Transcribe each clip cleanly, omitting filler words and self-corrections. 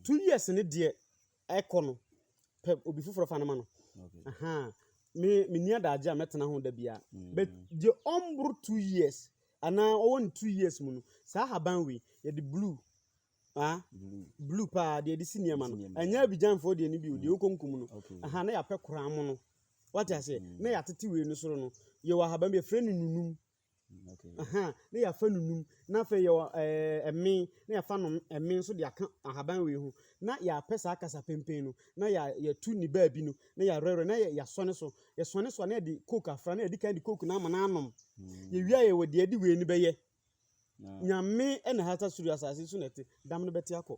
2 years ne deɛ ɛkɔ no, pɛ obi foforɔ fa no ma no. Aha. Me menni adagye a mɛtena ho da biara. But deɛ ɔmboro 2 years anaa ɔwɔ ne 2 years mu no, saa ahaban wei yɛde blue, ah, blue paa deɛ yɛde si nneɛma no. Si nneɛma. Ɛnyɛ Abidjanfoɔ deɛ no bi o, deɛ wokɔnkum no. Aha, na yɛapɛ koraa mo no. Wate aseɛ? Na yɛatete wei no soro no. Yɛwɔ ahaban bi yɛfrɛ no nunum. Aha, na yɛafa nunum. Na afei yɛwɔ ɛme, na yɛafa no ɛme nso de aka ahaban wei ho. Na yɛapɛ saa kasapempen no, na yɛatu ne baabi no, na yɛawerɛwerɛ, na yɛasɔne so. Yɛsɔne so a na yɛde coke afra, na yɛdi kan de coke no ama no anom. Yɛwie a yɛwɔ deɛ yɛde wei no bɛyɛ. Nyame na hata soro asase so na ɛte, dam no bɛte akɔ.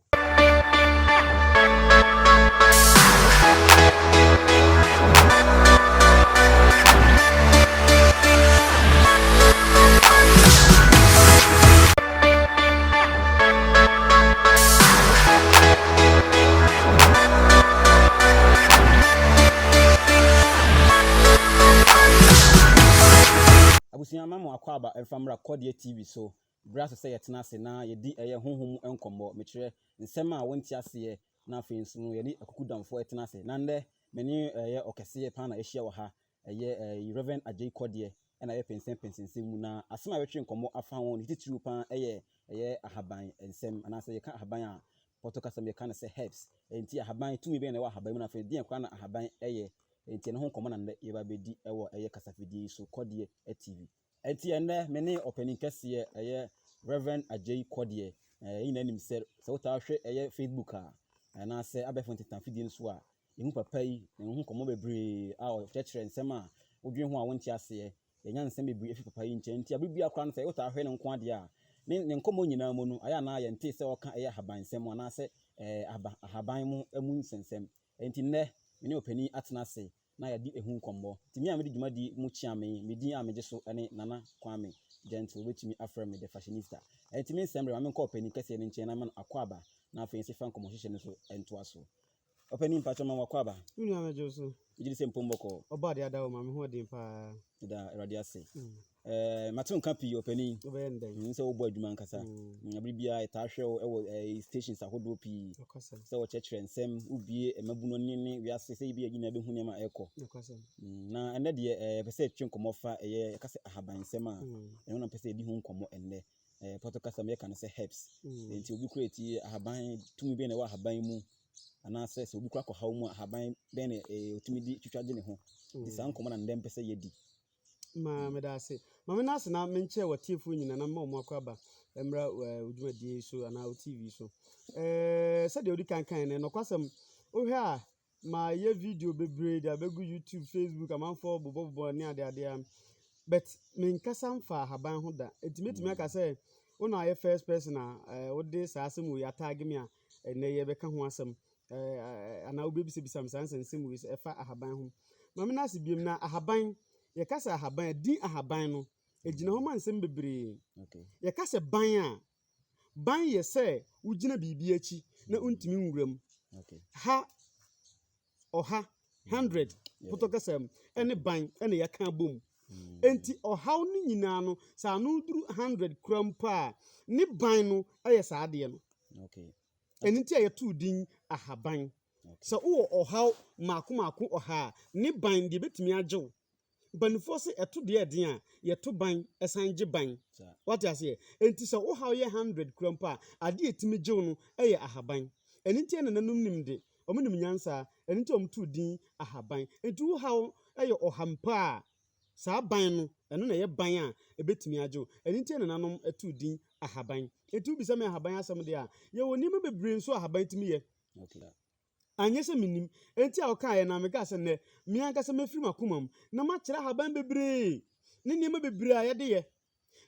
Abusua ma mo akwaaba mfa mmra Kɔdeɛ TV so. Berɛ aso sɛ yɛtena ase na yɛdi ɛyɛ honhom mu nkɔmmɔ. Mekyerɛ nsɛm a wonte aseɛ na afei nso no yɛne akukudamfoɔ ɛtena ase. Na nnɛ me ne ɛyɛ ɔkɛseɛ paa na ahyia wɔ ha. Ɛyɛ ɛɛ Rev. Adjei Kɔdeɛ ɛna ɛyɛ pɛnsɛmpɛnsɛnsɛm mu. Na asɛm a yɛbɛtwe nkɔmmɔ afa ho ne titiriw paa ɛyɛ ɛyɛ ahaban nsɛm anaasɛ yɛka ahaban a pɔtɔ kasa mu yɛka no sɛ herbs. Enti ahaban tumi bɛn na ɛwɔ ahaban mu na afei deɛn koraa na ahaban ɛyɛ. Enti ɛno ho nkɔmmɔ na nnɛ yɛba abɛdi ɛwɔ ɛyɛ kasafidie yi so Kɔdeɛ TV. Enti ɛnnɛ me ne ɔpanin kɛseɛ ɛyɛ Rev. Adjei Kɔdeɛ. Yɛn nyinaa nim sɛ sɛ wotaa hwɛ ɛyɛ Facebook a anaasɛ abɛɛfo ntentanfidie no so a yɛhu papa yi na yɛhu nkɔmmɔ bebree a ɔkyerɛkyerɛ nsɛm a wodwen ho a wonte aseɛ. Yɛnya nsɛm bebree afi papa yi nkyɛn. Nti abere biara koraa no sɛ wotaa hwɛ no nko adeɛ a ne ne nkɔmmɔ nyinaa mu no ayɛ anaa yɛntee sɛ ɔka ɛyɛ ahaban nsɛm anaasɛ ɛɛ aba ahaban mu mu nsɛnsɛm. Enti nnɛ me ne ɔpanin atena ase na yɛadi ehu nkɔmmɔ. Nti me a mede dwumadi mu kyea me, me din a megye so ne Nana Kwame Gentle, wobɛtumi afrɛ me The Fashionista. Enti me nsɛm berɛ ma menkɔ ɔpanin kɛseɛ no nkyɛn na mema no akwaaba na afei nso fa nkɔmmɔhyehyɛ no so ntoa so. Ɔpanin mpakyɛ ma wakwaaba. Me nua mɛgye wo so. Megye di sɛ mpom bɔkɔɔ. Ɔbɔ adeɛ ada wo ma me ho ɔden paa. Meda Awurade ase. Eh, mate wo nka pii ɔpanin. Wobɛyɛ no dɛn? Sɛ wobɔ adwuma ankasa. Abere biara yɛtaa hwɛ wo wɔ eh, stations ahodoɔ pii. Sɛ wɔkyerɛkyerɛ nsɛm, wobie mmabunu ani ne wiase sɛ ebi a nyinaa bɛhu nneɛma a ɛrekɔ. Na ɛnnɛ deɛ eh, yɛpɛ sɛ yɛtwe nkɔmmɔ fa ɛyɛ yɛka sɛ ahaban nsɛm a, ɛno na mpɛ sɛ yɛdi ho nkɔmmɔ ɛnnɛ. Eh, pɔtɔ kasa mu yɛka no sɛ herbs. Nti obi kura ti ahaban, tumi bɛn na ɛwɔ ahaban mu anaasɛ sɛ obi kura kɔhaw mu a ahaban bɛn na eh, otumi de twitwa gye ne ho. Nti saa nkɔmmɔ na nnɛ mpɛ sɛ yɛdi. Ma meda ase. Ma me ase na menkyɛ w'atiefoɔ nyinaa na mma wɔn akɔ aba mmra wo dwumadie yi so anaa wo TV so. Sɛdeɛ wodi kan kan no, nɔkwasɛm, wohwɛ a mayɛ video bebree de abɛgu YouTube, Facebook, amanfoɔ bobɔbobɔ ne adeade a, but menkasa mfa ahaban ho da. Nti mɛtumi aka sɛ wo na ayɛ first person a wode saa asɛm wei ataage me a ɛnnɛ yɛbɛka ho asɛm. Anaa wobɛbisabisa me saa nsɛnsɛm wei sɛ ɛfa ahaban ho. Ma me ase biom na ahaban, yɛka sɛ ahaban a, din ahaban no, ɛgyina hɔ ma nsɛm bebree. Yɛka sɛ ban a, ban yɛ sɛ wogyina biribi akyi na wontumi nwura mu. Ha, ɔha, 100, pɔtɔ kasa mu, ɛne ban ɛna yɛka abom. Enti ɔhaw no nyinaa no, sɛ ano duru 100 kura mpo a, ne ban no ɛyɛ saa adeɛ no. Ɛno nti a yɛtoo din ahaban. Sɛ wowɔ ɔhaw mmaako mmaako ɔha a, ne ban deɛ ɛbɛtumi agye wo. Mpanimfoɔ se ɛto deɛ ɛden a, yɛto ban ɛsan gye ban. Wate aseɛ? Enti sɛ wo haw yɛ 100 kura mpo a, adeɛ a ɛtumi gye wo no yɛ ahaban. Ɛno nti a nananom nim de, wɔn nim nyansa, ɛno nti a wɔtoo din ahaban. Enti wo haw yɛ ɔha mpo a, saa ban no, ɛno na ɛyɛ ban a ɛbɛtumi agye wo. Ɛno nti a nananom too din ahaban. Enti wobisa me ahaban asɛm deɛ a, yɛwɔ nneɛma bebree nso a ahaban tumi yɛ. Anyɛ sɛ mennim. Enti a ɔkaeɛ no a, mekaa sɛ, Nnɛ, me ankasa mɛfiri m'akoma mu na makyerɛ ahaban bebree ne nneɛma bebree a yɛde yɛ.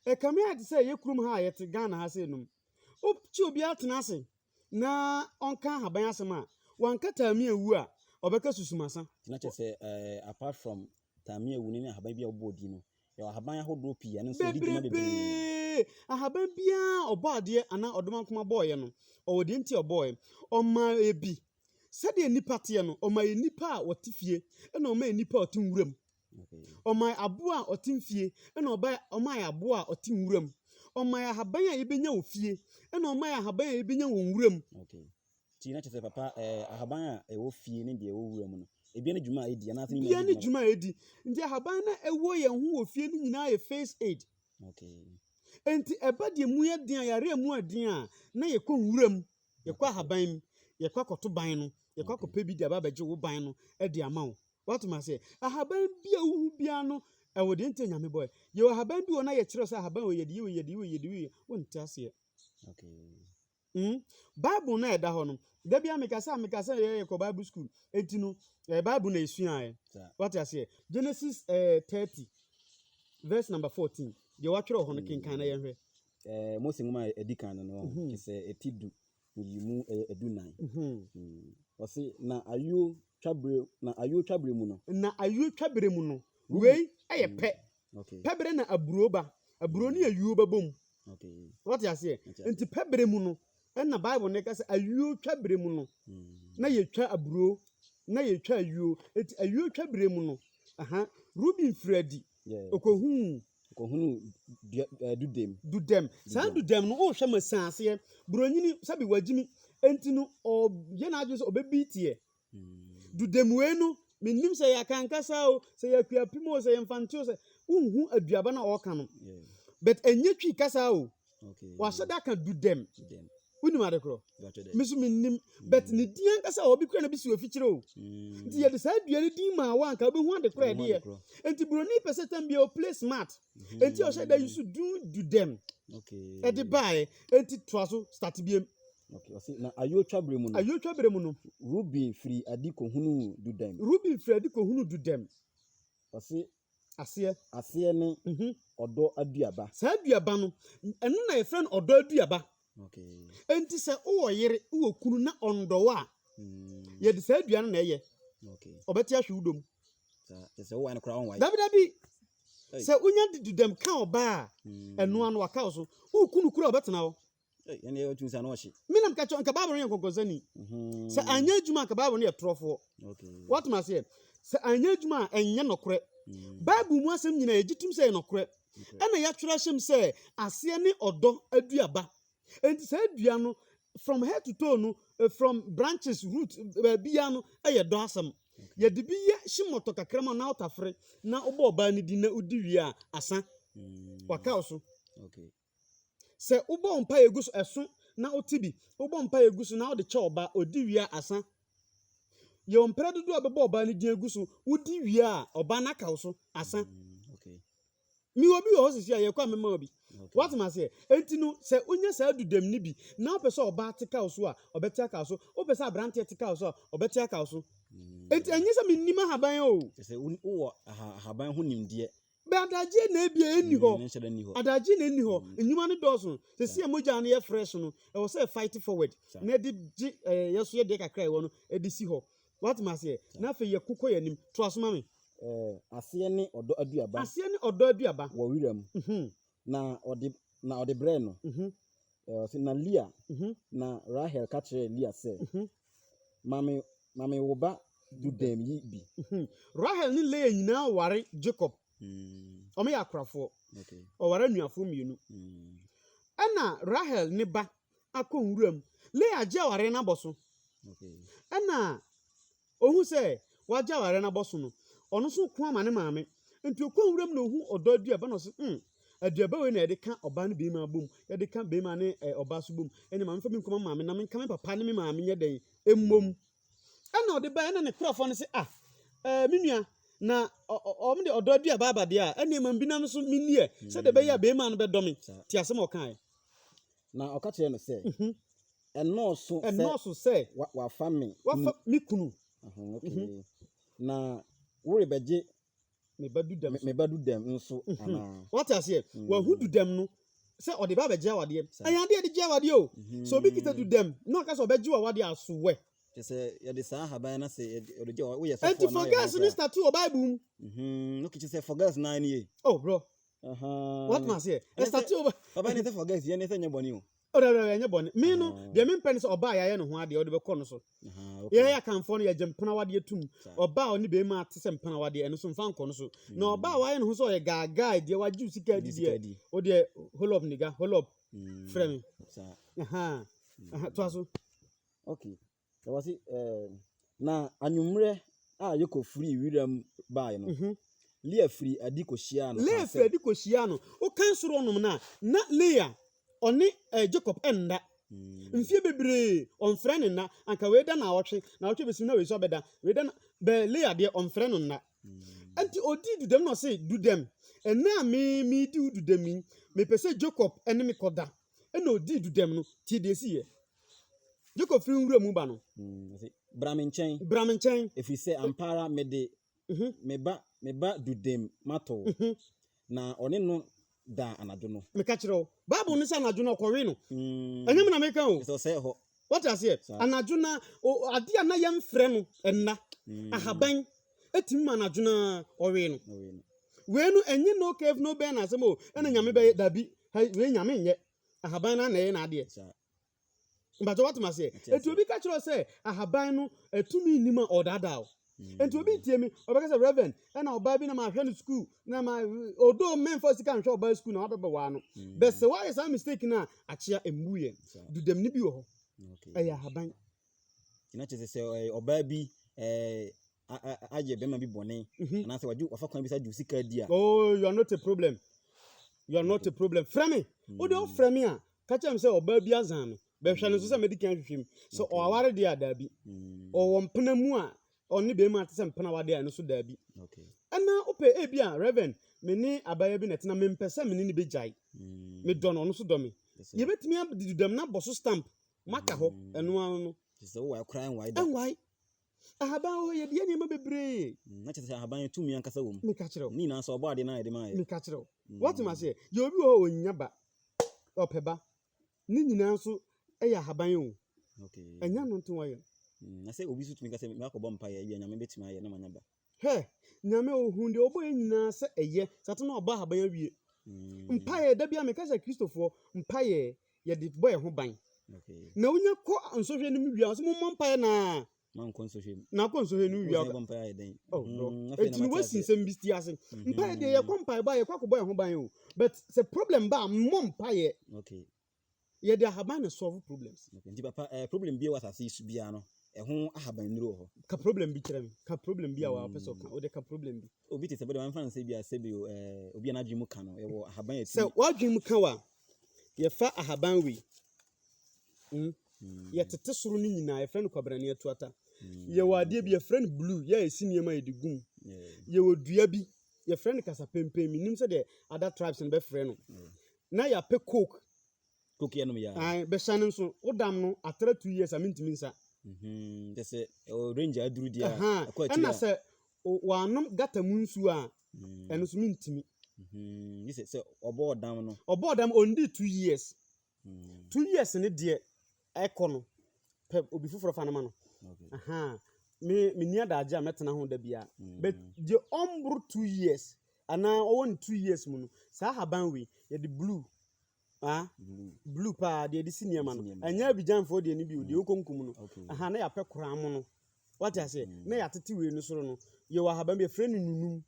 Ɛkame ayɛ te sɛ ɛyɛ kurom ha a yɛte, Ghana ha sei nom. Wokye obiara tena ase na ɔnka ahaban asɛm a, wanka taamia wu a, ɔbɛka susumasa. Nti na kyerɛ sɛ eh, apart from taamia wu no ne ahaban bi a wobɔɔ din no, yɛwɔ ahaban ahodoɔ pii a ɛno nso yɛde dwuma bebree. Bebrebe! Ahaban biara a Ɔbɔadeɛ anaa Ɔdomankoma bɔeɛ no, ɔwɔ deɛ nti a ɔbɔeɛ. Ɔmaa yɛ bi. Sɛdeɛ nnipa teɛ no, ɔmaa yɛ nnipa a wɔte fie, ɛna ɔmaa yɛ nnipa a wɔte nwuram. Ɔmaa yɛ aboa a ɔte fie, ɛna ɔmaa yɛ aboa a ɔte nwuram. Ɔmaa yɛ ahaban a yɛbɛnya wɔ fie, ɛna ɔmaa yɛ ahaban a yɛbɛnya wɔ nwuram. Nti na kyerɛ sɛ papa ɛɛ ahaban a ɛwɔ fie ne deɛ ɛwɔ wura mu no, ebia ne dwuma a ɛdi anaasɛ ne nyinaa di ne dwuma a ɛdi. Nti ahaban no a ɛwɔ yɛn ho wɔ fie no nyinaa yɛ first aid. Okay. Nti ɛba deɛ mu yɛ den a, yareɛ mu yɛ den a, na yɛkɔ nwura mu, yɛkɔ ahaban mu, yɛkɔ akɔto ban no, yɛkɔ akɔpɛ bi de aba abɛgye wo ban no de ama wo. Woate aseɛ? Ahaban bi a wohu biara no, ɛwɔ deɛ nti a Nyame bɔɛ. Yɛwɔ ahaban bi wɔ hɔ na yɛkyerɛ sɛ ahaban wei yɛde yɛ wei, yɛde wei, yɛde wei, wonte aseɛ. Okay. Bible no a ɛda hɔ no, da biara meka sɛ meka sɛ yɛ yɛkɔ Bible school, enti no, ɛyɛ Bible na yɛsuaeɛ. Wate aseɛ? Genesis 30 verse number 14, deɛ wɔatwerɛ wɔ hɔ no, kenkan na yɛnhwɛ. Mose nwoma a ɛdi kan no no, kyerɛ sɛ ɛti du, nyiyimu ɛyɛ 14. Ɔse, na ayuo twabere, na ayuo twabere mu no. Na ayuo twabere mu no, wei ɛyɛ pɛ. Pɛbere na aburo ba. Aburo ne ayuo bɛbɔ mu. Wate aseɛ? Nti pɛbere mu no, ɛna Bible no ka sɛ ayuo twabere mu no, na yɛtwa aburo, na yɛtwa ayuo. Nti ayuo twabere mu no, aha, Reuben firi adi, ɔkɔhuu Ɔkɔhunuu dudem. Dudem. Saa dudem no, wohwɛ ma sian aseɛ. Buronyini, sɛbi wagyimi, enti no, ɔyɛ n'adwene sɛ ɔbɛbi teɛ. Dudem wei no, mennim sɛ yɛ akankasa o, sɛ yɛ akuapem o, sɛ yɛ mfante o, sɛ wonhu aduaba no a ɔreka no. But ɛnyɛ Twi kasa o. Wahyɛ da ka dudem. Wonim ade korɔ? Me nso mennim. But ne din ankasa a obi kura na bi si wɔ afikyire o. Nti yɛde saa dua no din maa wo a, anka wobɛhu ade korɔ a yɛde yɛ. Nti buroni pɛ sɛ tam biara o play smart. Nti ɔhyɛ da yi so dun dudem. Ɛde baeɛ. Nti toa so start biem. Okay, ɔse na ayuo twabere mu no. Ayuo twabere mu no. Ruben firi adi kɔhunuu dudem. Ruben firi adi kɔhunuu dudem. Ɔse Aseɛ. Aseɛ ne ɔdɔ aduaba. Saa aduaba no, ɛno na yɛfrɛ no ɔdɔ aduaba. Okay. Enti sɛ wowɔ yere, wowɔ kunu na ɔndɔ wo a, yɛde saa dua no na ɛyɛ. Okay. Ɔbɛte ahwe wo dɔ mu. Saa, kyerɛ sɛ wowae no koraa ɔnwae. Dabi dabi. Sɛ wonya de dudam ka ɔbaa a, ɛno ano waka wo so. Wo kunu koraa ɔbɛtena hɔ. Ɛnna ɔtumi sɛ ano ɔhye. Me na meka kyerɛ nka Bible no yɛ nkɔnkɔnsani. Sɛ anyɛ adwuma a nka Bible no yɛ torɔfoɔ. Woatem aseɛ? Sɛ anyɛ adwuma a ɛnyɛ nɔkorɛ. Bible mu asɛm nyinaa yɛgye tom sɛ ɛyɛ nɔkorɛ. Ɛna yɛatwerɛ ahyɛm sɛ aseɛ ne ɔdɔ aduaba. Enti saa dua no from head to toe no, from branches, root, baabiara no ɛyɛ dɔ asɛm. Yɛde bi yɛ hyemɔtɔ kakra ma na wotafere na wobɔ ɔbaa no din na wodi wie a asa. Waka wo so. Sɛ wobɔ wo mpaeɛ gu so ɛso na wote bi, wobɔ mpaeɛ gu so na wode kyɛ ɔbaa, ɔdi wie a asa. Yɛwɔ mprɛ dodoɔ a bɛbɔ ɔbaa no din agu so, wodi wie a ɔbaa no aka wo so asa. Mewɔ bi wɔ hɔ sisi a yɛkɔ a mɛma wo bi. Woate aseɛ? Enti no sɛ wonya saa dudam no bi na wopɛ sɛ ɔbaa te ka wo so a, ɔbɛte aka wo so. Wopɛ sɛ aberanteɛ te ka wo so a, ɔbɛte aka wo so. Enti ɛnyɛ sɛ mennim ahaban o. Kyerɛ sɛ wowɔ ahaban ho nimdeɛ. Bɛ adagyeɛ na ebia ɛnni hɔ. Adagyeɛ na ɛnni hɔ. Nnwuma no dɔɔso. Sɛsi a mogya no yɛ fresh no, ɛwɔ sɛ fight forward na ɛde gye yɛ so yɛ deɛ kakra a ɛwɔ no ɛde si hɔ. Woate aseɛ? Na afei yɛko kɔ yɛn anim. Toa so ma me. Aseɛ ne ɔdɔ aduaba. Aseɛ ne ɔdɔ aduaba. Wɔ wiram. Na ɔde na ɔde brɛɛ no. Ɔse na Lea na Rahel ka kyerɛɛ Lea sɛ, Ma me ma me wo ba dudam yi bi. Rahel ne Lea nyinaa ware Jacob. Wɔn yɛ akorafoɔ. Ɔware anuafoɔ mmienu. Ɛna Rahel ne ba akɔ nwuram. Lea agye awareɛ no abɔ so. Ɛna ohu sɛ wagye awareɛ no abɔ so no, ɔno nso ko ama ne maame. Nti ɔkɔ nwuram na ohu ɔdɔ aduaba na ɔse, aduaba wei na yɛde ka ɔbaa ne barima bom, yɛde ka barima ne ɔbaa so bom. Ɛne maame fa bi nkɔma maame na menka me papa ne me maame nyɛ dɛn mmom. Ɛna ɔde bae, ɛna ne kurafoɔ no se, ah, me nua, na ɔmo de ɔdɔ aduaba aba deɛ a, ɛne ma bi nam so menni ɛ, sɛdeɛ ɛbɛyɛ a barima no bɛdɔ me. Te asɛm a ɔkaeɛ. Na ɔka kyerɛɛ no sɛ, Ɛnnɔɔso sɛ Ɛnnɔɔso sɛ wafa me wafa me kunu. Okay. Na worebɛgye me ba dudam me ba dudam nso anaa? Wate aseɛ? Wahu dudam no sɛ ɔde ba abɛgye awadeɛ. Ɛyɛ adeɛ yɛde gye awadeɛ o. Sɛ obi kita dudam na ɔka sɛ ɔbɛgye w'awadeɛ a, so wɛ? Kyerɛ sɛ yɛde saa ahaban no sɛ yɛde gye woyɛ sɔfoɔ Enti for girls no start wɔ Bible mu. Okay, kyerɛ sɛ for girls naa nie. Oh bro. Wate aseɛ? Ɛstart wɔ. Papa ne sɛ for girls yɛ ne sɛ nyɛ bɔne o. Ɔdɔ dɔ ɛnyɛ bɔne. Me no, deɛ mempɛ ne sɛ ɔbaa yɛayɛ ne ho adeɛ ɔde bɛkɔ no so. Yɛyɛ Akanfoɔ no yɛgye mpena wadeɛ tum. Ɔbaa a ɔne bɛrima ate sɛ mpena wadeɛ ɛno so mfa nkɔ no so. Na ɔbaa a wayɛ ne ho sɛ ɔyɛ gaagae deɛ wagye wo sika adi deɛ, wo deɛ hold up nigga, hold up, frɛ me. Aha, toa so. Okay. Na wɔse, ɛɛ, na anwummerɛ a Yakob firii wiram baeɛ no, Lea firii adi kɔhyiaa no Lea kaa firii sɛ. adi kɔhyiaa no. Wokan soro hɔnom no a, na Lea, ɔne eh, Jacob nna. Mfeɛ bebree, ɔmfrɛ no nna. Anka wei da naawɔtwe, naawɔtwe bɛsim na wei nso abɛda. Wei da na, bɛ Lea deɛ, ɔmfrɛ no nna. Enti ɔdii dudam na ɔse, Dudam, ɛnnɛ a me, meredi wo dudam yi, mepɛ sɛ Jacob ne me kɔda. Ɛnna ɔdii dudam no, tie deɛ ɛsiiɛ. Jacob firi nwura mu ba no. Ɔse, Bra me nkyɛn. Bra me nkyɛn. Ɛfiri sɛ ampa ara mede me ba, me ba dudam mato wo. Na ɔne no daa anadwo no. Meka kyerɛ wo, Bible no sɛ anadwo no ɔkɔwe no. Ɛnyɛ me na meka o. Ɛsɛ ɔsɛe hɔ. Wate aseɛ? Anadwo na adeɛ a na yɛmfrɛ no ɛnna, ahaban, ɛtumi ma anadwo no ara ɔwe no. Wei no ɛnyɛ no cave no burn asɛm o, ɛna Nyame bɛyɛ, dabi, wei Nyame nyɛ. Ahaban no ara na ɛyɛ n'adeɛ. Mpakyɛ wate maseɛ? Enti obi ka kyerɛ wo sɛ ahaban no tumi nnim a ɔdaadaa wo. Enti obi tie me ɔbɛka sɛ Reverend ɛna ɔbaa bi na mahwɛ no sukuu na ma although mɛmfa sika nhwɛ ɔbaa sukuu na wabɛbɛwaa no. Bɛ sɛ woayɛ saa mistake no a akyea mmu yɛn. Dudam no bi wɔ hɔ. Ɛyɛ ahaban. Na kyerɛ sɛ sɛ ɔbaa bi ayɛ bɛrima bi bɔne anaasɛ wagye wafa kwan bi sɛ agye wo sika adi a. Oh, you are not a problem. You are not a problem. Frɛ me. Wo de wofrɛ me a, ka kyerɛ me sɛ ɔbaa bi azan me. Bɛhwɛ no nso sɛ mɛdi kan ahwehwɛ mu. Sɛ ɔaware deɛ a, daabi. Ɔwɔ mpena mu a ɔne bɛrima te sɛ mpena wadeɛ a, ɛno nso daabi. Ɛna wopɛ ebi a, Reverend, me ne abaayewa bi na ɛtena, mempɛ sɛ me ne no bɛgyae. Medɔ no, ɔno nso dɔ me. Yɛbɛtumi adi dudam na abɔ so stamp, maka hɔ, ɛno ara no. Kyerɛ sɛ wowae koraa ɛnwae da. Ɛnwae. Ahaban wɔ hɔ, yɛde yɛ nneɛma bebree. Na kyerɛ sɛ ahaban yɛ tumi ankasa wɔ mu. Meka kyerɛ wo. Ne nyinaa nso ɔbɔ adeɛ no a yɛde maa yɛ. Meka kyerɛ wo. Woate m'aseɛ? Yɛ obi wɔ hɔ a ɔnnya ba, ɔpɛ ba. Ne nyinaa nso yɛ ahaban o. Okay. Ɛnyɛ ano nto ayɛ. Na sɛ obi nso tumi ka sɛ mɛakɔbɔ mpaeɛ, ebia Nyame bɛtumi ayɛ na manya ba. Hwɛ, Nyame ɔhuu deɛ ɔbɔeɛ nyinaa sɛ ɛyɛ, saa nti na ɔbɔ ahaban awie. Mpaeɛ, da biara meka sɛ Kristofoɔ, mpaeɛ yɛde bɔ yɛn ho ban. Na wonya kɔ nsɔhwɛ no mu wie a, ɔsɛ mommɔ mpaeɛ na Mankɔ nsɔhwɛ mu. Na akɔ nsɔhwɛ no wie a. Wosɛ bɔ mpaeɛ ayɛ dɛn? Oh, bro. Eti no wasi nsɛm bi ti ase. Mpaeɛ deɛ yɛkɔ mpaebɔ a yɛkɔ akɔbɔ yɛn ho ban o. But sɛ problem ba a mmɔ mpaeɛ. Okay. Yɛde ahaban na solve problems. Okay. Nti papa, eh, problem bi wɔ asase yi so biara no, ɛho ahaban nnuro wɔ hɔ. Ka problem bi kyerɛ me. Ka problem bi a wɔapɛ sɛ ɔka. Wode ka problem bi. Obi te sɛ bɛde wɔmfa no sɛ bi a sɛbi o, eh, obi a n'adwene mu ka no, yɛwɔ ahaban a Sɛ ɛtumi. w'adwene mu ka wo a, yɛfa ahaban wei. Mm. Yɛtete soro no nyinaa, yɛfrɛ no kwabrane atuata. Yɛwɔ adeɛ bi, yɛfrɛ no blue, yɛ a ɛsi nneɛma a yɛde gu mu. Yɛwɔ dua bi, yɛfrɛ no kasapempen, mennim sɛdeɛ other tribes no bɛfrɛ no. Na yɛapɛ coke. Coke yɛ nom yɛ. Ae, bɛhyɛ no nso, wodam no atra 2 years a mentumi nsa. Kyɛ sɛ ɛwɔ range a aduru deɛ a, ɛkɔ akyiri Ɛna a. sɛ wɔanom gata mu nsuo a, ɛno nso mentumi. Gye sɛ ɔbɔ ɔdam no. Ɔbɔ ɔdam, ɔndii 2 years. 2 years ne deɛ ɛkɔ no, pɛ obi foforɔ fa no ma no. Aha. Me menni adagye a mɛtena ho da biara. But deɛ ɔmboro 2 years anaa ɔwɔ ne 2 years mu no, saa ahaban wei yɛde blue ah blue paa deɛ yɛde si nneɛma no. Ɛnyɛ Abidjanfoɔ deɛ no bi o, deɛ wokonkom no. Aha, na yɛapɛ koraa mo no. Wate aseɛ? Na yɛatete wei no soro no. Yɛwɔ ahaban bi yɛfrɛ no nunum.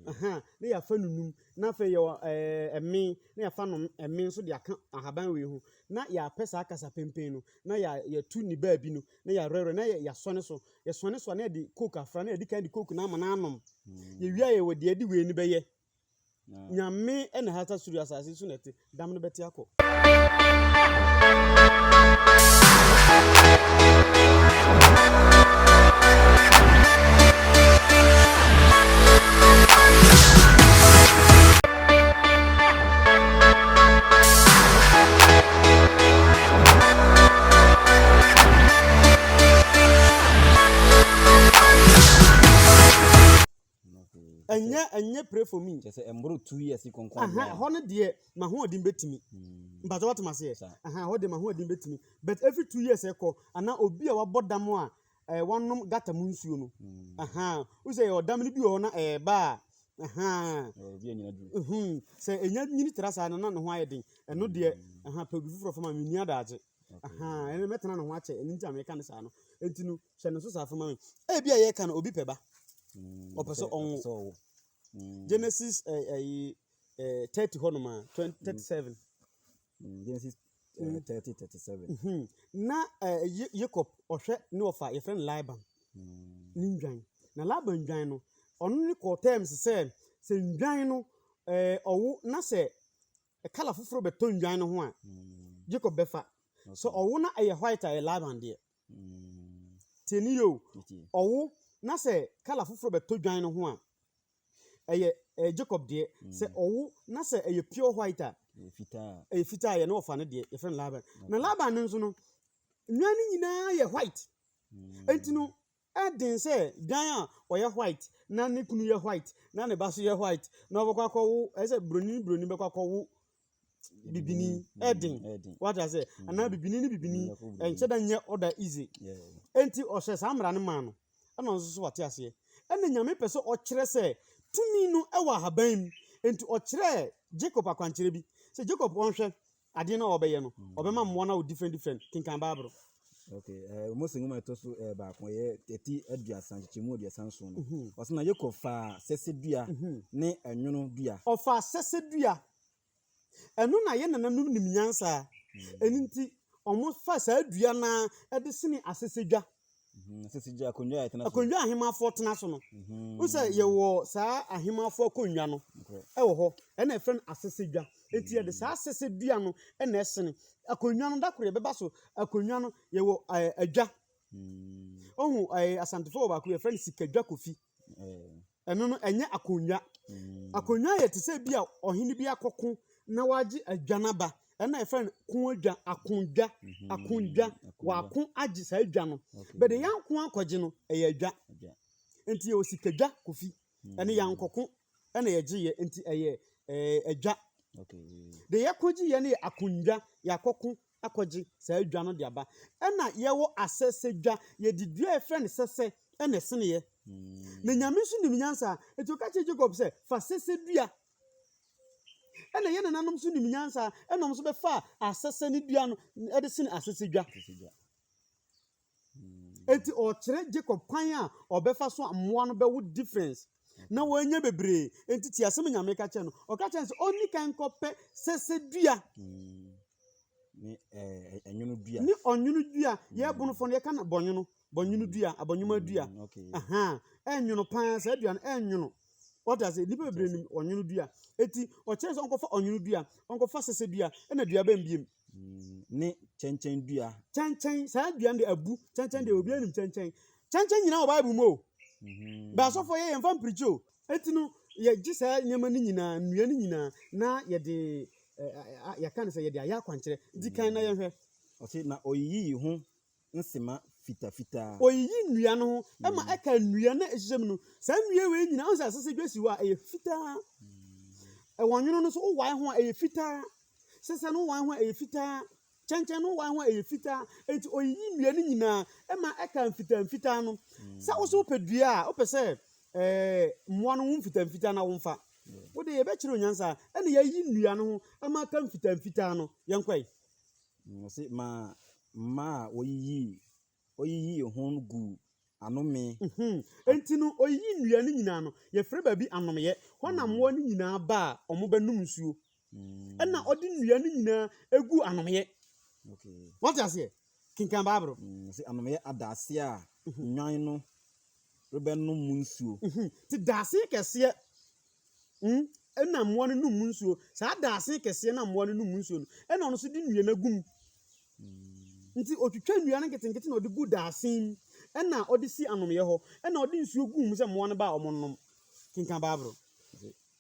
Aha, na yɛafa nunum. Na afei yɛwɔ ɛɛ ɛme, na yɛafa no ɛme nso de aka ahaban wei ho. Na yɛapɛ saa kasapempen no, na yɛ yɛtu ne baabi no, na yɛawerɛwerɛ, na yɛ yɛasɔne so. Yɛsɔne so a, na yɛde coke afra, na yɛde kan de coke no ama no anom. Yɛwie a yɛwɔ deɛ yɛde wei no bɛyɛ. Nyame na hata soro asase so na ɛte, dam no bɛte akɔ. Ɛnyɛ pray for me. Kyerɛ sɛ ɛmboro 2 years kɔnkɔn. Aha, hɔ no deɛ m'ahoɔden bɛtumi. Mpakyɛ woate m'aseɛ? Aha, hɔ deɛ m'ahoɔden bɛtumi. But every 2 years ɛkɔ, anaa obi a wabɔ dam a wanom gutter mu nsuo no. Aha, wohu sɛ yɛwɔ dam no bi wɔ hɔ na ɛɛba a, aha. Obi anyina duru. Sɛ ɛnya nyini tra saa no na ne ho ayɛ den. Ɛno deɛ, aha, pɛ obi foforɔ fa ma me, menni adagye. Aha, ɛno mɛtena ne ho akyɛ, ɛno nti a meka no saa no. Enti no, hyɛ no nso saa fa ma me. Ebi a yɛka no, obi pɛ ba. Ɔpɛ sɛ ɔnwo. Genesis ɛyi 30 hɔ nom a, 37. Genesis 30 37. Na Jacob ɔhwɛ ne wɔfa yɛfrɛ no Laban ne ndwan. Na Laban ndwan no, ɔno ne kɔɔ terms sɛ sɛ ndwan no ɔwo na sɛ kala foforɔ bɛtɔ ndwan no ho a, Jacob bɛfa. Sɛ ɔwo na ɛyɛ white a, ɛyɛ Laban deɛ. Tie ne yie o. Ɔwo na sɛ kala foforɔ bɛtɔ dwan no ho a, ɛyɛ Jacob deɛ. Sɛ ɔwo na sɛ ɛyɛ pure white a, ɛyɛ fitaa yɛ ne wɔfa no deɛ, yɛfrɛ no Laban. Na Laban no nso no, nnwan no nyinaa yɛ white. Enti no, ɛden sɛ dwan a ɔyɛ white na ne kunu yɛ white na ne ba so yɛ white na ɔbɛkɔ akɔwo, ɛyɛ sɛ broni ne broni bɛkɔ akɔwo bibini, ɛden. Wate ase? Anaa bibini ne bibini, ɛnkyɛ da nyɛ ɔda easy. Enti ɔhyɛ saa mmara no maa no, ɛna ɔno nso so wate aseɛ. Ɛna Nyame pɛ sɛ ɔkyerɛ sɛ tumi no ɛwɔ ahaban mu. Enti ɔkyerɛɛ Jacob akwankyerɛ bi sɛ Jacob ɔnhwɛ adeɛ no a ɔbɛyɛ no, ɔbɛma mmoa no awo different different. Kenkan Bible. Okay, Mose nwoma ɛtɔ so 1, ɛyɛ ɛti 30 nkyekyɛmu 37 no. Ɔsɛ na Jacob faa sɛsɛ dua ne ɛnwono dua. Ɔfaa sɛsɛ dua. Ɛno na yɛn nananom nim nyansa. Ɛno nti, ɔmo fa saa dua naa ɛde sene asɛsɛdwa. Asɛsɛdwa, akonnwa a yɛtena so. Akonnwa a ahemafoɔ tena so no. Wo sɛ yɛwɔ saa ahemafoɔ akonnwa no ɛwɔ hɔ. Ɛna ɛfrɛ no asɛsɛdwa. Enti yɛde saa asɛsɛ dua no ɛna ɛsene. Akonnwa no, da koro yɛbɛba so. Akonnwa no, yɛwɔ adwa. Ohu Asantefoɔ wɔ baako yɛfrɛ no sikadwa kofi. Ɛno no, ɛnyɛ akonnwa. Akonnwa yɛ te sɛ bi a ɔhene bi akɔko na wagye adwa no aba. Ɛna yɛfrɛ no ko adwa, akonnwa, akonnwa. Wako agye saa adwa no. Bɛde yɛnko akɔgye no, ɛyɛ adwa. Nti yɛwɔ sikadwa kofi. Ɛne yɛankɔko ɛna yɛgye yɛ, nti ɛyɛ adwa. De yɛkɔgye yɛ no yɛ akonnwa, yɛakɔko akɔgye saa adwa no de aba. Ɛna yɛwɔ asɛsɛ dwa, yɛde dua a yɛfrɛ no sɛsɛ ɛna ɛseneɛ. Na Nyame nso nim nyansa, nti ɔka kyerɛ Jacob sɛ fa sɛsɛ dua. Ɛna yɛn nananom nso nim nyansa, ɛna wɔn nso bɛfa asɛsɛ ne dua no ɛde sene asɛsɛ dwa. Enti ɔkyerɛ Jacob kwan a ɔbɛfa so a mmoa no bɛwo difference na wɔanya bebree. Enti tie asɛm Nyame ka kyerɛ no. Ɔka kyerɛ no sɛ ɔnni kan kɔpɛ sɛsɛ dua. Ne ɛnwono dua. Ne ɔnwono dua. Yɛ bonofo no yɛka no bɔnwono. Bɔnwono dua, abɔnwoma dua. Aha, ɛnwono paa, saa dua no ɛnwono. Wɔte ase, nnipa bebree nim ɔnwono dua. Eti ɔkyerɛ sɛ ɔnkɔfa ɔnwono dua, ɔnkɔfa sɛsɛ dua, ɛna dua bɛn biem. Ne kyɛnkyɛn dua. Kyɛnkyɛn, saa dua no de abu. Kyɛnkyɛn deɛ obiara nim kyɛnkyɛn. Kyɛnkyɛn nyinaa wɔ Bible mu o. Baasɔfoɔ yɛ yɛmfa mpirikyi o. Eti no yɛgye saa nneɛma no nyinaa, nnua no nyinaa, na yɛde yɛka no sɛ yɛde ayɛ akwankyerɛ. Nti kan na yɛnhwɛ. Ɔse na ɔyiyii ho nsema fitafitaa. Oyiyi nnua no ho ma ɛka nnua na ɛhyehyɛ mu no. Saa nnua wei nyinaa, ɔn sɛ asese dwa si hɔ a, ɛyɛ fitaa. Ɛwɔ nwono no so, wowae ho a, ɛyɛ fitaa. Sɛsɛ no wowae ho a, ɛyɛ fitaa. Kyɛnkyɛn no wowae ho a, ɛyɛ fitaa. Enti oyiyi nnua no nyinaa ma ɛka mfitaa mfitaa no. Sɛ wo so wopɛ dua a, wopɛ sɛ mmoa no wo mfitaa mfitaa na womfa. Wode yɛbɛkyerɛ onyansa ɛna yɛayi nnua no ho ama aka mfitaa mfitaa no. Yɛnkɔe. Ɔse ma mmaa a wɔyiyii ɔyiyii ho no guu anome. Enti no, ɔyiyi nnua no nyinaa no, yɛfrɛ baabi anomyɛ. Hɔ na mmoa no nyinaa ba a wɔbɛnom nsuo. Ɛna ɔde nnua no nyinaa egu anomyɛ. Wɔte aseɛ? Kenkan Bible. Ɔse anomyɛ adaase a nnwan no rebɛnom mu nsuo. Nti daase kɛseɛ ɛna mmoa no nom mu nsuo. Saa daase kɛseɛ na mmoa no nom mu nsuo no, ɛna ɔno nso de nnua no agu mu. Nti otwitwa nnua no nketenkete na ɔde gu daase mu, ɛna ɔde si anomyɛ hɔ, ɛna ɔde nsuo gu mu sɛ mmoa no ba a wɔnnom. Kenkan Bible.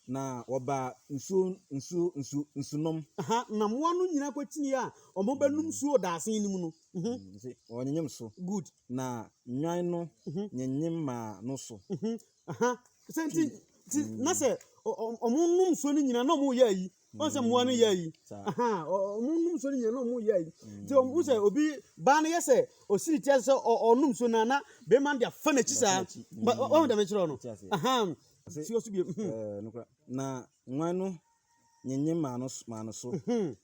Na wɔbaa nsuo nsuo nsu nsunom. Aha, na mmoa no nyinaa kɔkyini a wɔbɛnom nsuo wɔ daase no mu no. Nti wɔnyenyem so. Good. Na nnwan no nyenyem maa no so. Aha, sɛ nti nti na sɛ ɔmo nom nsuo no nyinaa na ɔmo yɛ ayi. Wɔn sɛ mmoa no yɛ ayi. Aha, ɔmo nom nsuo no nyinaa na ɔmo yɛ ayi. Nti ɔmo sɛ obi baa no yɛ sɛ osi ne ti ase sɛ ɔnom nsuo no na bɛrima no de afa n'akyi saa. Wɔn dɛm kyerɛ no. Aha, si ɔso bio. Na nnwan no nyenyem maa no so.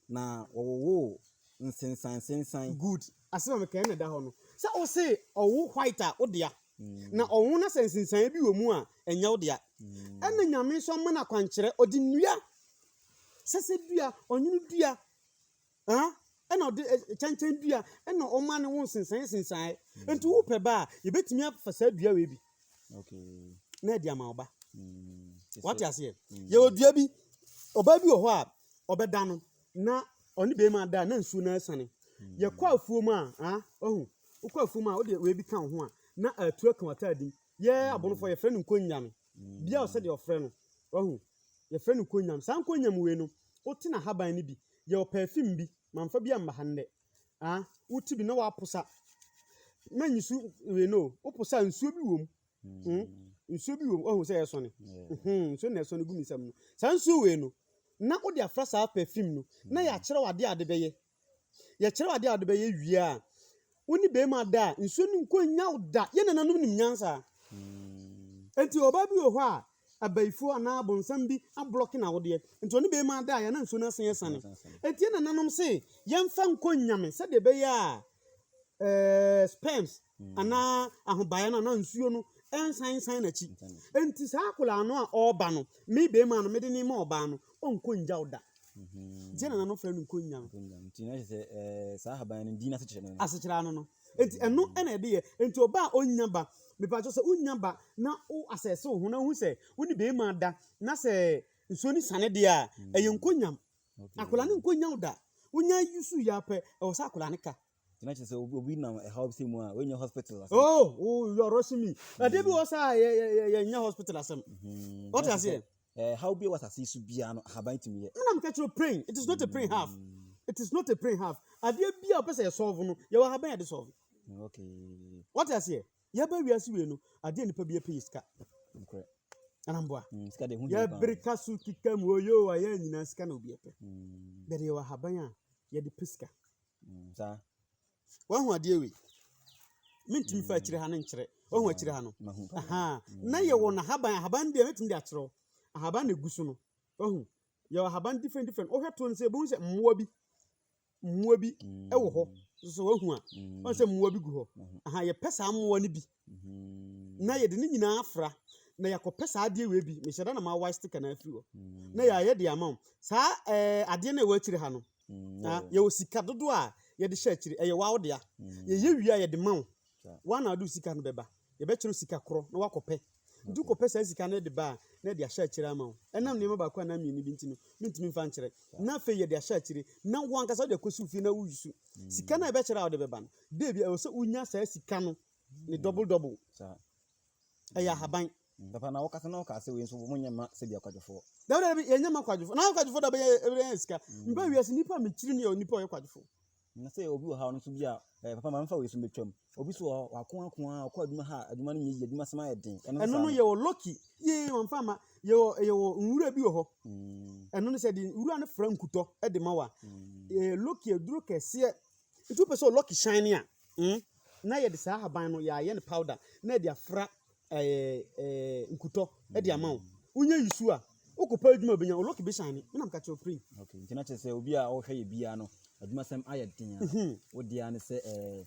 Na wɔwowoo nsensansensan. Good. Asɛm a mekae na ɛda hɔ no. Sɛ wose ɔwo white a, wo dea. Na ɔwo na sɛ nsensan bi wɔ mu a, ɛnyɛ wo dea. Ɛna Nyame nso ama no akwankyerɛ, ɔde nnua, sɛsɛ dua, ɔnwono dua, Ɛna ɔde kyɛnkyɛn dua ɛna ɔma ne ho nsensan nsensan. Nti wopɛ ba a, yɛbɛtumi afa saa dua wei bi na ɛde ama wo ba. Wate aseɛ? Yɛwɔ dua bi, ɔbaa bi wɔ hɔ a ɔbɛda no na ɔne bɛrima da a na nsuo no asane. Yɛkɔ afuom a, ah, ɔhu, wokɔ afuom a wode wei bi ka wo ho a na atu aka w'ataade mu. Yɛ abɔnofoɔ yɛfrɛ no nkonyame. Bia wɔ sɛdeɛ ɔfrɛ no, wahu, yɛfrɛ no nkonyam. Saa nkonyam wei no, wote n'ahaban no bi, yɛwɔ perfume bi, mamfa bi amma ha nnɛ. Ah, wote bi na woaposa. Manyi so wei no o, woposa a nsuo bi wɔ mu. Hmm? Nsuo bi wɔ mu, wahu sɛ ɛsɔne. Hmm, nsuo na ɛsɔne gu me nsam no. Saa nsuo wei no, na wode afra saa perfume no, na yɛakyerɛ wo adeɛ a wode bɛyɛ. Yɛkyerɛ wo adeɛ a wode bɛyɛ wie a, wo ne barima da a, nsuo no nkɔ nnya wo da. Yɛn nananom nim nyansa. Enti ɔbaa bi wɔ hɔ a, abayifoɔ anaa abonsam bi ablɔke n'awodeɛ. Nti ɔne barima da a, yɛn na nsuo no asan asiane. Enti yɛn nananom se yɛmfa nkɔ nyame sɛdeɛ ɛbɛyɛ a ɛɛ sperms anaa ahobaeɛ no anaa nsuo no ɛnsan nsan n'akyi. Enti saa akwadaa no a ɔreba no, me barima no mede ne ma ɔbaa no, ɔnkɔ ngya wo da. Nti na nananom frɛ no nkonnya no. Nti na kyerɛ sɛ ɛɛ saa ahaban no din asekyerɛ no no. Asekyerɛ ano no. Nti ɛno na ɛde yɛ. Nti ɔba a ɔnnya ba, mepa kyɛw sɛ wonnya ba na wo asɛse wo ho na wohu sɛ wo ne barima da na sɛ nsuo no sane deɛ a, ɛyɛ nkonnyam. Akwadaa no nkonnya wo da. Wonya use yɛ ara pɛ, ɛwɔ sɛ akwadaa no ka. Nti na kyerɛ sɛ obi nam ɛhaw bi sɛ mu a, wei hospital asɛm. Oh, oh, you are rushing me. Ɛdeɛ bi wɔ saa yɛ yɛ yɛ nyɛ hospital asɛm. Wɔte aseɛ? Ɛhaw bi a ɛwɔ asase yi so biara no, ahaban tumi yɛ. Ɛna meka kyerɛ praying, it is not a praying half. It is not a praying half. Adeɛ bi a wɔpɛ sɛ yɛ solve no, yɛwɔ ahaban yɛde solve. Okay. Wɔte aseɛ? Yɛba wiase wei no, adeɛ nipa bi pɛ yɛ sika. Nokorɛ. Anamboa. Sika de ho hia paa. Yɛbere ka so kika mu oyo ayɛ nyinaa sika na obi pɛ. Bɛde yɛwɔ ahaban a yɛde pɛ sika. Saa. Wahu adeɛ wei? Mentumi fa akyire ha no nkyerɛ. Wahu akyire ha no? Aha. Na yɛwɔ n'ahaban. Ahaban deɛ mɛtumi de akyerɛ wo. Ahaban na egu so no. Wahu? Yɛwɔ ahaban different different. Wohwɛ to no sɛ ebihu sɛ mmoa bi mmoa bi wɔ hɔ. So wahu a? Wahu sɛ mmoa bi gu hɔ. Aha, yɛpɛ saa mmoa no bi. Na yɛde ne nyinaa afra. Na yɛakɔpɛ saa adeɛ wei bi. Mehyɛ da na ma white sticker na afiri hɔ. Na yɛayɛ de ama wo. Saa ɛɛ adeɛ no a ɛwɔ akyire ha no. Na yɛwɔ sika dodoɔ a yɛde hyɛ akyire, ɛyɛ wo dea. Yɛyɛ wie a yɛde ma wo. Wo ara na wode wo sika no bɛba. Yɛbɛkyerɛ wo sika korɔ na woakɔpɛ. Nti wokɔpɛ saa sika no de ba a, na yɛde ahyɛ akyire ama wo. Ɛnam nneɛma baako anaa mmienu bi nti no, mentumi mfa nkyerɛ. Na afei yɛde ahyɛ akyire na wo ankasa wode akɔsi wo fie na woyi Sika no a yɛbɛkyerɛ a wode bɛba no, da bi ɛwɔ sɛ wonya saa sika no ne double double. Ɛyɛ ahaban. Papa na wokasa na wokaa sɛ wei nso monyɛ mma sɛbi akwadwofoɔ. Dabi dabi yɛnyɛ mma kwadwofoɔ. Na akwadwofoɔ da bɛyɛ ɛbɛyɛ sika. Mba wiase nipa a mekyiri no yɛ onipa a ɔyɛ kwadwofoɔ. Na sɛ obi wɔ ha ɔno nso bi a eh, papa ma mfa wei so mbɛtwam. Obi so wɔ hɔ wako ako a ɔkɔ adwuma ha adwuma no nyɛ yie adwuma sɛm ayɛ den. Ɛno no yɛwɔ lucky yee wɔmfa ama yɛwɔ yɛwɔ nwura bi wɔ hɔ. Ɛno no sɛ de nwura no fra nkutɔ de ma wa. Ɛyɛ lucky aduro kɛseɛ. Nti wopɛ sɛ lucky shine a mm, na yɛde saa ahaban no yɛayɛ no powder na yɛde afra ɛɛ ɛɛ nkutɔ de ama wo. Wonya yi su a, wokɔpɛ adwuma bɛnya wo lucky bɛshine. Me na meka kyerɛ wo pray. Okay, nti na kyerɛ sɛ obi a ɔhwɛ yɛ biara no adwumasɛm ayɛ den a, wo deɛ ne sɛ ɛɛ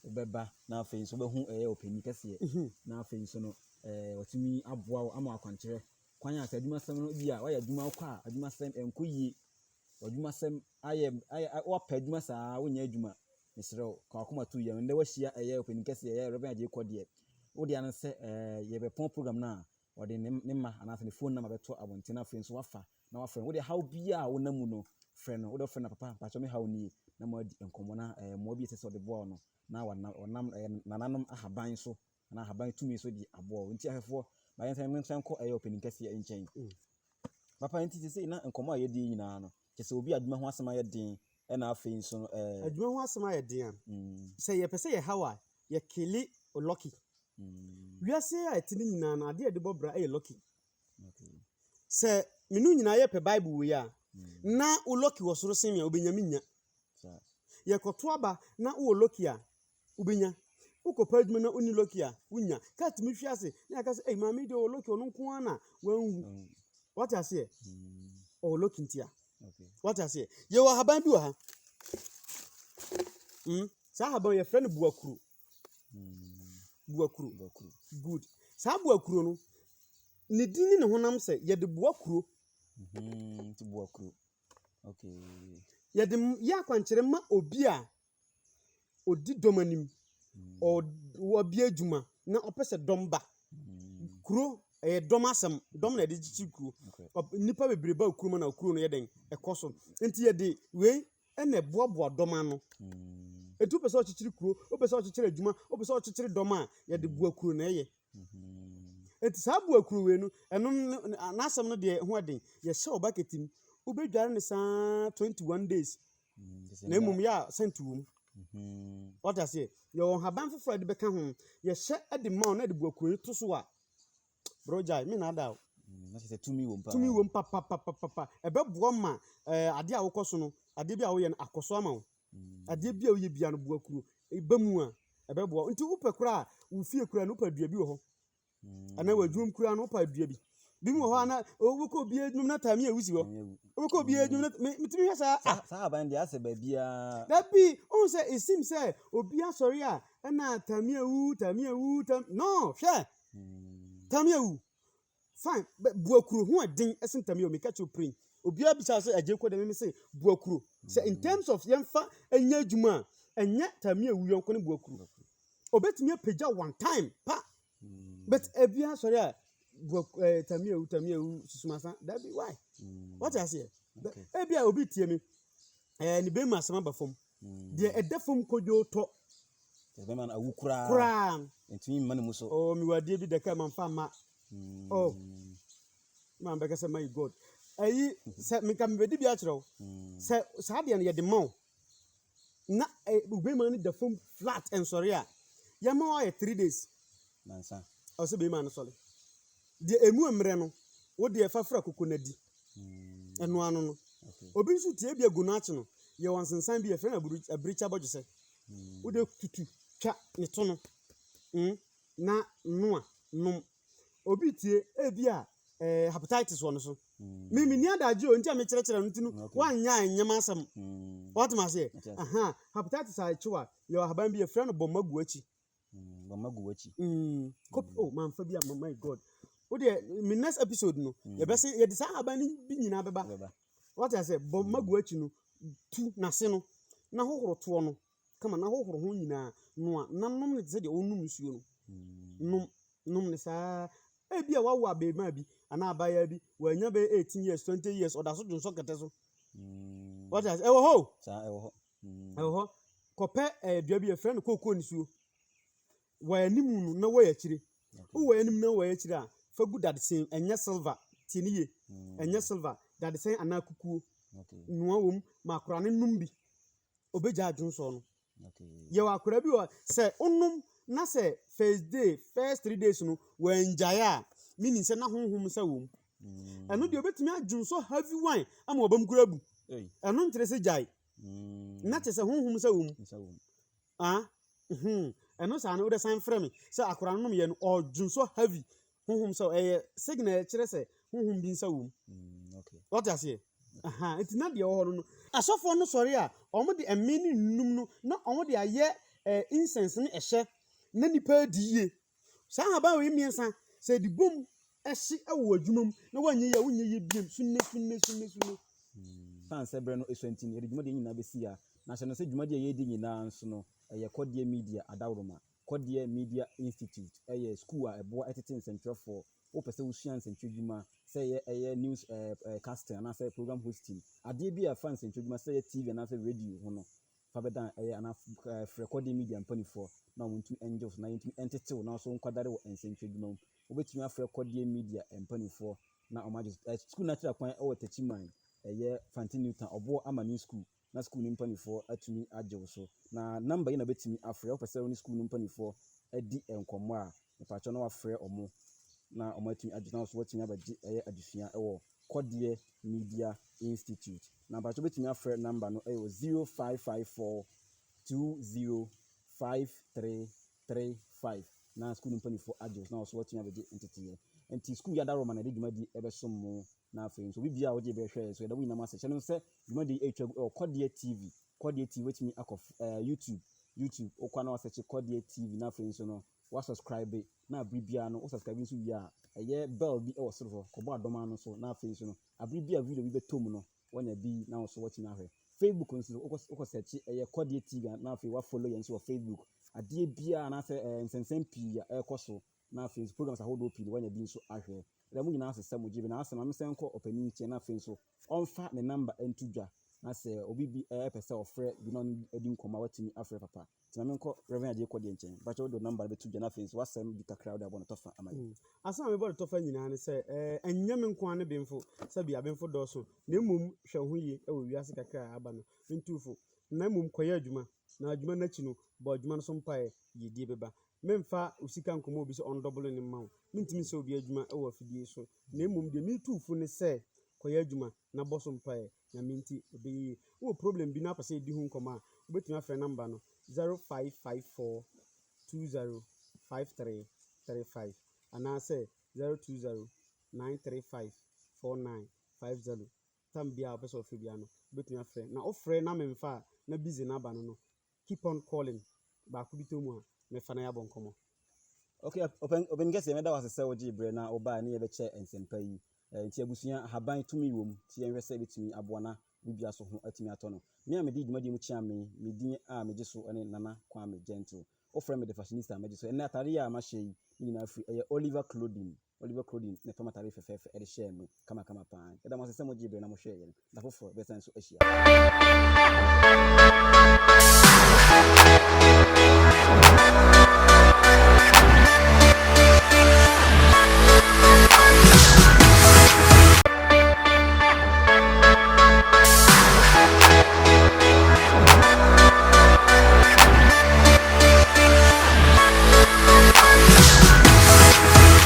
wobɛba na afei nso wobɛhu ɛyɛ ɔpanin kɛseɛ na afei nso no ɛɛ watumi aboa wo ama akwankyerɛ kwan a sɛ adwumasɛm no bi a wayɛ adwuma wokɔ a adwumasɛm ɛnkɔ yie w'adwumasɛm ayɛ ayɛ wapɛ adwuma saa wonyɛ adwuma Mesrɛ wo, ka w'akoma to yam. Ndɛ woahyia ɛyɛ ɔpanin kɛseɛ, ɛyɛ Rev. Adjei Kɔdeɛ. Wo dea ne sɛ ɛɛ yɛbɛpɔn program no a, ɔde ne ne mma anaasɛ ne phone number bɛto abɔnten na afei nso wafa na wafrɛ no. Wo deɛ haw biara a wonam mu no, frɛ no. Wo deɛ wofrɛ no a, papa mpakyɛw me haw nie, na moadi nkɔmmɔ na ɛɛ mmoa bi a ɛsɛ sɛ ɔde boa wo no, na wana ɔnam ɛyɛ nananom ahaban so anaa ahaban tumi so de aboa wo. Nti ahwɛfoɔ, ma yɛnsan yɛnsan nkɔ ɛyɛ ɔpanin kɛseɛ nkyɛn. Papa, nti sesei na nkɔmmɔ a yɛdie nyinaa no, kyerɛ sɛ obi adwuma ho asɛm ayɛ den, ɛna afei nso no ɛɛ. Adwuma ho asɛm ayɛ den a, sɛ yɛpɛ sɛ yɛhaw a, yɛkele lucky. Wiase a ɛte no nyinaa no, adeɛ a yɛde bɔ bra yɛ lucky. Sɛ me ne wo nyinaa yɛpɛ Bible wei a, na wo lucky wɔ soro sen me a, wobɛnya me nnya. Yɛkɔto aba na wowɔ lucky a, wobɛnya. Wokɔpɛ adwuma na wonni lucky a, wonnya. Kaa tumi hwe ase na yɛaka sɛ, ei maame yi deɛ ɔwɔ lucky, ɔno nko ara na wanwu. Wate aseɛ? Ɔwɔ lucky ntia. Wate aseɛ? Yɛwɔ ahaban bi wɔ ha. Mm. Saa ahaban yɛfrɛ no buakuro. Buakuro. Good. Saa buakuro no, ne din ne ne honam sɛ yɛde boa kuro. Nti buakuro. Okay. Yɛde yɛ akwankyerɛ ma obi a ɔdi dɔm anim, ɔbie adwuma na ɔpɛ sɛ dɔm ba. Kuro ɛyɛ dɔm asɛm, dɔm na yɛde kyekyere kuro. Nnipa bebree ba kuro mu na kuro no yɛ dɛn? Ɛkɔ so. Nti yɛde wei ɛna ɛboaboa dɔm ano. Enti wopɛ sɛ ɔkyekyere kuro, wopɛ sɛ ɔkyekyere adwuma, wopɛ sɛ ɔkyekyere dɔm a, yɛde boa kuro na ɛyɛ. Enti saa boa kuro wei no, ɛno n'asɛm no deɛ ho ɛden. Yɛhyɛ wɔ bucket mu, wobɛdware no saa 21 days. Na mmom yɛ a sɛnti wɔ mu. Wate aseɛ? Yɛwɔ nhaban foforɔ a yɛde bɛka ho. Yɛhyɛ de ma wo na yɛde boa kuro no to so a, bro gyae, me na ada o. Na kyerɛ sɛ tumi wɔ mu paa. Tumi wɔ mu papapapapa. Ɛbɛboa ma adeɛ a wokɔ so no, adeɛ bi a woyɛ no akɔ so ama wo. Adeɛ bi a woyɛ bia no boa kuro. Ɛba mu a, ɛbɛboa wo. Nti wopɛ koraa a, wo fie koraa no wopɛ dua bi wɔ hɔ. Anaa w'adwuma mu koraa no wopɛ dua bi. Bi mu wɔ hɔ a na wokɔ obi adwuma na taame awu si hɔ. Wokɔ obi adwuma na metumi hwɛ saa. Ah. Saa aban deɛ asɛ baabiara. Dabi, wohu sɛ it seems sɛ obi asɔre a ɛna taame awu, taame awu, tam no hwɛ. Taame awu. Fine, bua kuro ho ɛden ɛsen taame awu meka kyerɛ prin. Obiara bisa sɛ agye kɔ dɛm me se bua kuro. Sɛ in terms of yɛmfa ɛnyɛ adwuma a ɛnyɛ taame awu yɔnko ne bua kuro. Obetumi apagya one time pa. But ebi asɔre a bua ɛɛ taame awu taame awu susumasa dabi why? Wɔte aseɛ. Ebi a obi tie mi ɛɛ ne bɛrima asɛm aba fam. Deɛ ɛda fam kodwo tɔ. Bɛrima no awu koraa. Koraa. Ntumi mma ne mu so. Oh, mewɔ adeɛ bi daka ma mfa mma. Oh, ma bɛka sɛ my God. Ɛyi sɛ meka mebɛdi bi akyerɛ wo. Sɛ saa deɛ no yɛde ma wo na bɛrima no da fam flat nsɔre a yɛma wo ayɛ 3 days. Nansa. Ɔsɛ bɛrima no sɔre. Deɛ emu mmerɛ no wo deɛ fa fra koko na di. Ɛno ano no. Obi nso tie bi agu n'akyi no yɛwɔ nsensan bi yɛfrɛ no abirikyi abɔdwesɛ. Wode tutu twa ne to no na noa nom. Obi tie ebi a hepatitis wɔ no so. Me ni adagye o nti a mekyerɛkyerɛ no nti no woanyɛ a ɛnyɛ m'asɛm. Wɔte aseɛ? Aha, hepatitis a ɛkyew a yɛwɔ ahaban bi yɛfrɛ no bɔmma gu akyi. Bɔmma gu akyi. Kop oh mamfa bi a my God. Wo deɛ me next episode no yɛbɛsɛ yɛde saa ahaban no bi nyinaa bɛba. Wɔte aseɛ? Bɔmma gu akyi no tu n'ase no na hohoro toɔ no kama na hohoro ho nyinaa noa na nom no te sɛ deɛ wonom nsuo no. Nom nom ne saa. Ebi a wawo abarimaa bi anaa abaayewa bi wanya bɛyɛ 18 years 20 years ɔda so dwonsɔ kɛtɛ so. Wɔte aseɛ? Ɛwɔ hɔ o. Saa ɛwɔ hɔ. Ɛwɔ hɔ. Kɔpɛ dua bi yɛfrɛ no kookoo nisuo. Wɔ anim no na wɔyɛ akyire. Wowɔ anim na wɔyɛ akyire a fa gu dadesɛn ɛnyɛ silver tie ne yie. Ɛnyɛ silver dadesɛn anaa kukuo. Noa wɔ mu ma akwadaa no nom bi. Obɛgya adwonsɔ no. Yɛwɔ akwadaa bi wɔ sɛ onom na sɛ first day first 3 days no wɔangyae a meaning sɛ na honhom sɛ wɔ mu. Ɛno deɛ obɛtumi adwonsɔ heavy wine ama ɔbɛm kura bu. Ɛno nkyerɛ sɛ gyae. Na kyerɛ sɛ honhom sɛ wɔ mu. Ah, ɛno saa no wode san frɛ me sɛ akwadaa no nom yɛ no ɔdwonsɔ heavy honhom sɛ ɛyɛ signal ɛkyerɛ sɛ honhom bi nsa wɔ mu. Wɔte aseɛ? Aha, nti na deɛ ɛwɔ hɔ no, asɔfoɔ no sɔre a wɔn de ɛme ne nnum no na wɔn de ayɛ incense ne ɛhyɛ na nipa adi yie. Saa ahaban wei mmiɛnsa sɛ yɛde bom ɛhye ɛwɔ adwuma mu na wɔnyɛ yie a wonyɛ yie biem sunne sunne sunne sunne. San sɛ berɛ no ɛsua nti no yɛde dwumadie nyinaa bɛsi ha. Na hyɛ no sɛ dwumadie a yɛredi nyinaa nso no ɛyɛ Kɔdeɛ Media Adaworoma. Kɔdeɛ Media Institute ɛyɛ school a ɛboa ɛtete nsɛntwerɛfoɔ. Wopɛ sɛ wosua nsɛntwerɛ dwuma sɛ ɛyɛ news casting anaasɛ program hosting. Adeɛ bi a ɛfa nsɛntwerɛ dwuma sɛ ɛyɛ TV anaasɛ radio ho no fa bɛdan ɛyɛ anaa frɛ Kɔdeɛ Media mpanimfoɔ na wɔn ntumi ngye wo so na yɛntumi ntete wo na nso nkwadare wɔ nsɛntwerɛ dwuma mu. Wobɛtumi afrɛ Kɔdeɛ Media mpanimfoɔ na wɔn agye so. School no akyerɛ kwan ɛwɔ Techiman ɛyɛ Fanti Newtown ɔboɔ ama new school na school no mpanimfoɔ atumi agye wo so. Na number yi na wobɛtumi afrɛ wopɛ sɛ wo ne school no mpanimfoɔ adi nkɔmmɔ a mepakyɛw na wafrɛ ɔmo na ɔmo atumi agye na nso watumi abɛgye ɛyɛ adesua ɛwɔ Kɔdeɛ Media Institute. Na mepakyɛw wobɛtumi afrɛ number no ɛwɔ 0554 205335 na school no mpanimfoɔ agye wo so na nso watumi abɛgye nteteeɛ. Nti school yi adaworoma na yɛde dwumadi ɛbɛsom mo na afei nso obi biara a wogye bɛhwɛ so yɛda wo nyinaa ase. Hyɛ no sɛ dwumadi ɛretwa gu ɛwɔ Kɔdeɛ TV. Kɔdeɛ TV wobɛtumi akɔ YouTube wokɔ na wasɛkye Kɔdeɛ TV na afei nso no wasubscribe na abere biara no wo subscribe nso wie a ɛyɛ bell bi ɛwɔ soro hɔ kɔbɔ adɔm ano so na afei nso no abere bi a video bi bɛtɔ mu no wanya bi na wo nso watumi ahwɛ. Facebook nso wokɔ search ɛyɛ Kɔdeɛ TV a, na afei woafollow yɛn nso wɔ Facebook. Adeɛ biara anaasɛ nsɛnsɛm pii a ɛrekɔ so, na afei nso programs ahodoɔ pii no woanya bi nso ahwɛ. Yɛda mo nyinaa ase sɛ mogye bi. Na asɛ ma mesɛn nkɔ ɔpanin nkyɛn na afei nso ɔmfa ne number nto dwa na sɛ obi bi pɛ sɛ ɔfrɛ bi na ɔne adi nkɔmmɔ a watumi afrɛ papa. Nti ma menkɔ Rev. Adjei Kɔdeɛ nkyɛn. Mpakyɛ wode wo number no bɛto dwa na afei nso w'asɛm bi kakra wode abɔ no tɔfa ama yɛn. Asɛm a mebɔ no tɔfa nyinaa ne sɛ, ɛnyɛ me nko ara ne benfo, sɛbi abenfo dɔɔso, na mmom hwɛ wo ho yie wɔ wiase kakra a aba no. Mentu wo fo, na mmom kɔyɛ adwuma, na adwuma no akyi no, bɔ adwuma no so mpaeɛ, yiedie bɛba. Memfa wo sika nkɔma obi sɛ ɔndɔbolo no mma wo. Mentumi nsɛ obi adwuma wɔ afidie so, na mmom deɛ meretu wo fo ne sɛ, kɔyɛ adwuma na bɔ so mpaeɛ, Nyame nti ɛbɛyɛ yie. Wowɔ problem bi na wopɛ sɛ yɛdi ho nkɔmmɔ a, wobɛtumi afrɛ number no, 0554 20 53 35 anaasɛ 020 935 4950. Tam biara a wopɛ sɛ wofrɛ biara no, wobɛtumi afrɛ. Na wofrɛ na memfa a, na busy no aba no no, keep on calling. Baako bi tɔ mu a, mɛfa na yɛabɔ nkɔmmɔ. Ok, ɔpanin kɛseɛ, mɛda wo ase sɛ wogyee berɛ na wobaeɛ ne yɛbɛkyɛ nsɛmpa yi. Nti abusua, ahaban tumi wɔ mu, nti yɛnhwɛ sɛ ɛbɛtumi aboa na biribiara so ho atumi atɔ no. Me a medi dwumadie mu kyea me, me din a megye so ne Nana Kwame Gentle. Wofrɛ me The Fashionista a mɛgye so. Ɛnnɛ atadeɛ a mahyɛ yi ne nyinaa firi, ɛyɛ Oliver Clothing. Oliver Clothing na ɛpam atadeɛ fɛfɛɛfɛ de hyɛɛ me kamakama paa. Yɛda mo ase sɛ mogyee berɛ na mohwɛɛ yɛn. Da foforɔ yɛbɛsan nso ahyia.